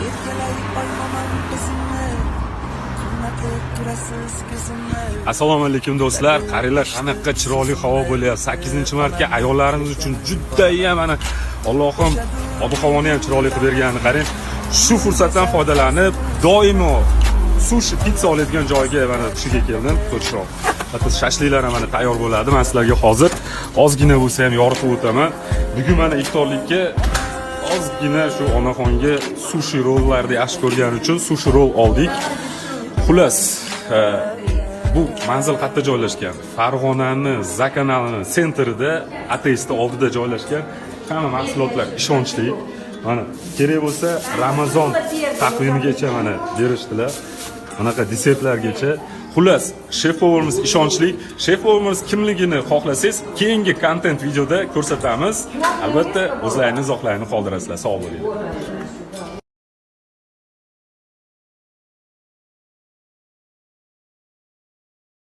Erkalay olmaman o'zimni. Qimmatli turasiz ko'zimni. Assalomu alaykum, do'stlar. Qaranglar, qanaqa chiroyli havo bo'lyapti. 8-martga ayollarimiz uchun judayam, mana, Allohim ob havoni ham chiroyli qilib berganini qarang. Shu fursatdan foydalanib, doimo sushi, pitsa oladigan joyga, mana shuga keldim. To'chroq. Hatto shashliklar ham mana tayyor bo'ladi. Men sizlarga hozir ozgina bo'lsa ham yoritib o'taman. Bugun mana iftorlikka ozgina shu onaxonga sushi rollarni yaxshi ko'rgani uchun sushi rol oldik. Xullas, bu manzil qayerda joylashgan? Farg'onani Zakanalini центр ida, ATSni oldida joylashgan. Hamma mahsulotlar ishonchli. Mana, kerak bo'lsa, Ramazon taqvimigacha mana berishdilar. Bunaqa desertlargacha. Xullas, шеф-повар imiz ishonchli. Шеф-повар imiz kimligini xohlasangiz, keyingi kontent videoda ko'rsatamiz. Albatta, o'zlaringiz izohlarini qoldirasizlar. Sog' bo'linglar.